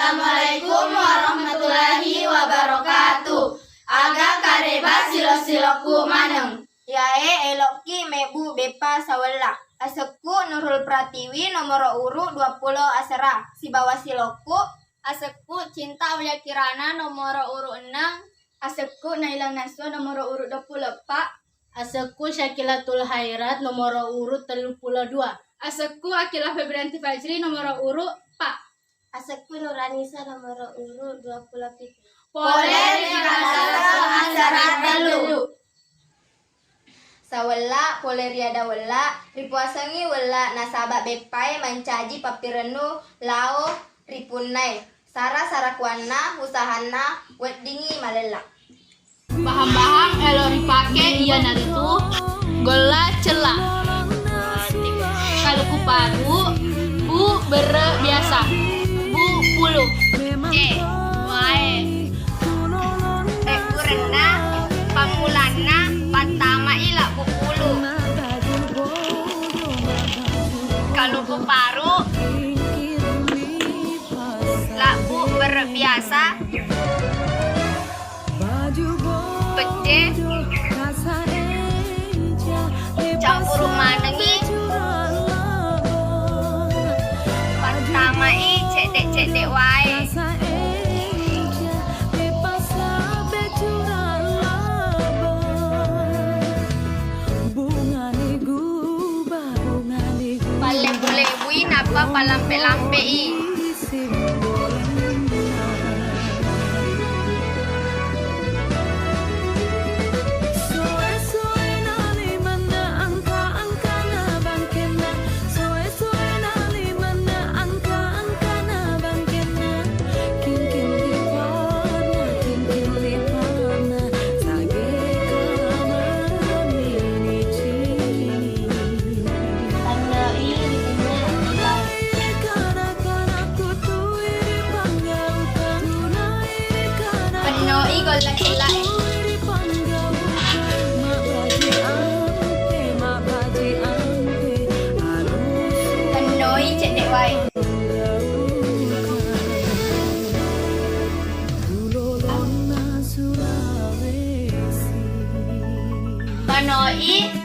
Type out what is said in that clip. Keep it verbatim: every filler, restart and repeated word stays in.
Assalamualaikum warahmatullahi wabarakatuh. Aga kareba silo-silokku maneng. Iyae elokki mebbu beppa sawella. Asekku Nurul Pratiwi, nomoro uru duappulo asera, sibawa silokku. Asekku Cinta Aulia Kirana, nomoro uru enneng. Asekku Naila Naswa, nomoro uru duappulo eppa. Asekku Syakilatul Hairat, nomoro uru telluppulo dua. Asekku Akila Febrianti Fajri, nomoro uru eppa. Asekku Nuranisa, nomoro uru duappulo pitu. Pole ri kadaso asera tellu. Sawella pole ri ada wella, ripuasengngi wella nasaba beppae mancaji pappirennu lao ri punnae. Sara-sarakuanna usahanna weddingngi malella. Bahan-bahan elo ripake iyanaritu golla cella, kaluku paru, bu berre biasa, bu pulu, je wae. Ebburenna pammulanna pattamai labbu pulu. Kaluku paru, labbu berre biasa, pejje, campuru manengngi, pattamai cedde-cedde wae. Pallebu-lebui nappa palampe-lampei. Pennoi golla-gollae. Pennoi cedde wae. Pennoi